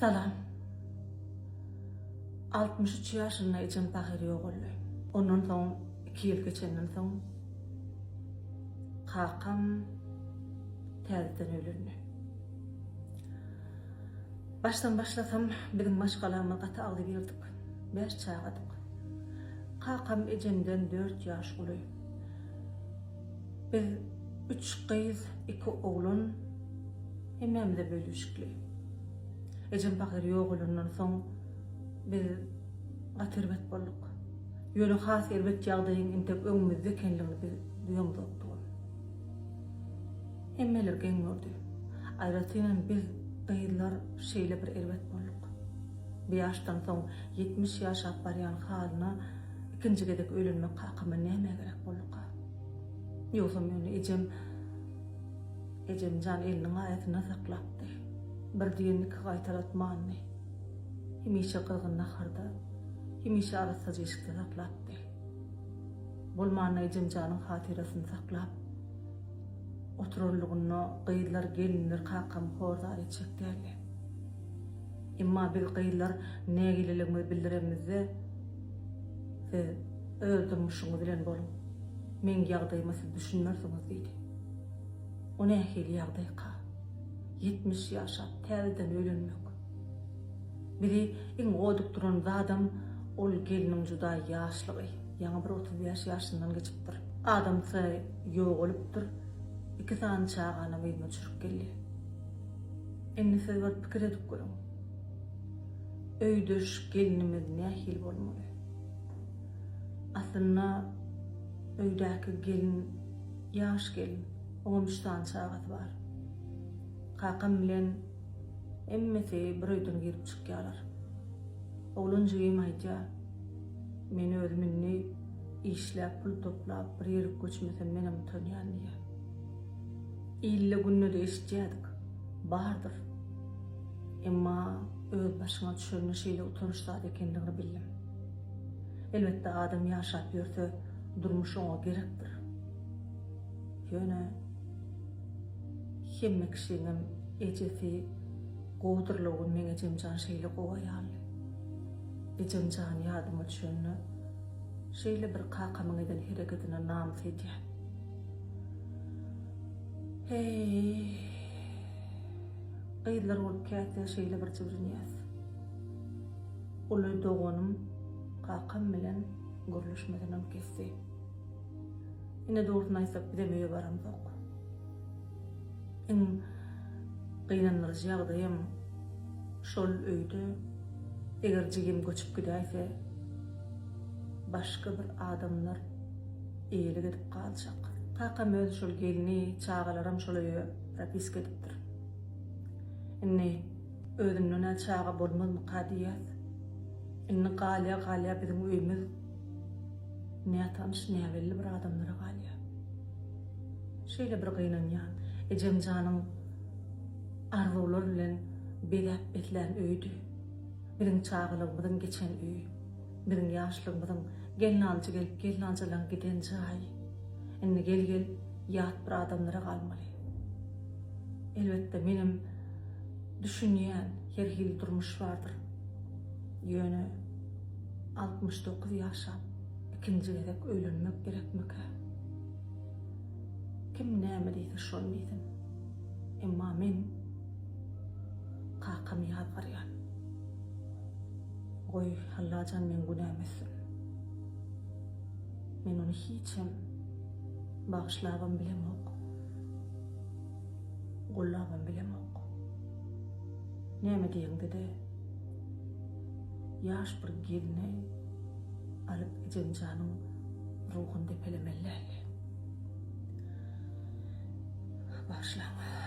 Salam. 63 ýaşynda ejem pahyr ýogaldy. Ondan soň 2 ýyl geçenden soň kakam täzeden öýlendi. Başdan başlasam, biziň maşgalamyz gaty agzybirdik. Bäş çagadyk. Kakam ejemden dört ýaş uly. Biz üç gyz, iki oglan, hemmämize bölüşikli. Ejem pahyr ýogalandan soň biz gaty erbet bolduk. Ýöne has erbet ýagdaýyň entek öňümizde ekenligini biz duýamzokdygam. Hemmeler geň gördi. Aýratynam biz gyzlar şeýle bir erbet bolduk. Bu ýaşdan soň 70 ýaşap barýan halyna ikinji gezek öýlenmek kakama nämä gerek bolduka? Ýogsam ýöne ejem Ejemjan eliniň aýasynda saklapdy. Bir diýenini iki gaýtalatmandy. Hemişe gyzgyn naharda, hemişe arassaja işikde saklapdy. Bolmanda ejemjanyň hatyrasyny saklap oturanlygynda gyzlar, gelinler kakamy hor-zar etjek däldi. Emma biz gyzlar nägileligimizi bildiremizde, Siz öz durmuşyňyz bilen boluň. Meň ýagdaýyma siz düşünmersiňiz diýdi. O nähili ýagdaýka? 70 ýaşap, täzeden öýlenmek. Bizi iň odukdyran zadam ol gelniň juda ýaşlygy. Ýaňy bir 35 ýaşyndan geçipdir. Adamsy ýogalypdyr, iki sany çaganam yzyna düşürip geldi. Indi siz bir pikir edip görüň. Öýdeş gelnimiz nähili bolmaly? Aslynda öýdäki gelin ýaş gelin, oňam üç sany çagasy bar. Kakam bilen hemmesi bir öýden girip çykýarlar. Oglan jigim aýdýar, Men özüm indi işläp pul toplap bir ýerik göçmesem menem utanýan diýýär. Ilde-günde-de eşidýärdik, bardyr. Emma öz başyňa düşende şeýle utanç zat ekenligini bildim. Elbetde adam ýaşap ýörse durmuş oňa gerekdir. Ýöne hemme kişiňem ejesi gowudyrla bu gün meň ejemjan şeýle gowy aýaldy. Ejemjan ýadyma düşende şeýle bir kakamyň eden herekedine namys edýän. Heý. Gyzlar bolup käte şeýle bir jibrinýäs. Uly doganym kakam bilen gürleşmesenem kesdi. Ine dogrusyny aýtsak bizem öýe baramzok. Iň gynandyryjy ýagdaýam şol öýde eger jigim göçüp gidäýse başga bir adamlar eýelik edip galjak. Kakam özi şol gelni, çagalaram şol öýe propiska edipdir. Indi özünden-ä çaga bolmazmyka diýýäs. Indi galýa-galýa biziň öýümiz nätanyş, näbelli bir adamlara galýa. Şeýle bir gynanýan. Ejem janyň arzuwlar bilen bezäp-beslän öýüdi. Biziň çagalygymyzyň geçen öýi. Biziň ýaşlygymyzyň gelnalyjy gelip gelnalyjylaň giden jaýy. Indi gel-gel ýat bir adamlara galmaly. Elbetde menem düşünýän her hili durmuş bardyr. Ýöne 69 ýaşap ikinji gezek öýlenmek gerekmikä? Kim näme diýse şony diýsin. Emma men kakamy ýazgarýan. Goý, Allajan meň günämi ötsün. Men ony hiçem bagyşlabam bilemok. Gollabam bilemok. Näme diýeňde-de, ýaş bir gelni alyp ejemjanyň ruhuny depelemeli däldi. Bagyşlaň.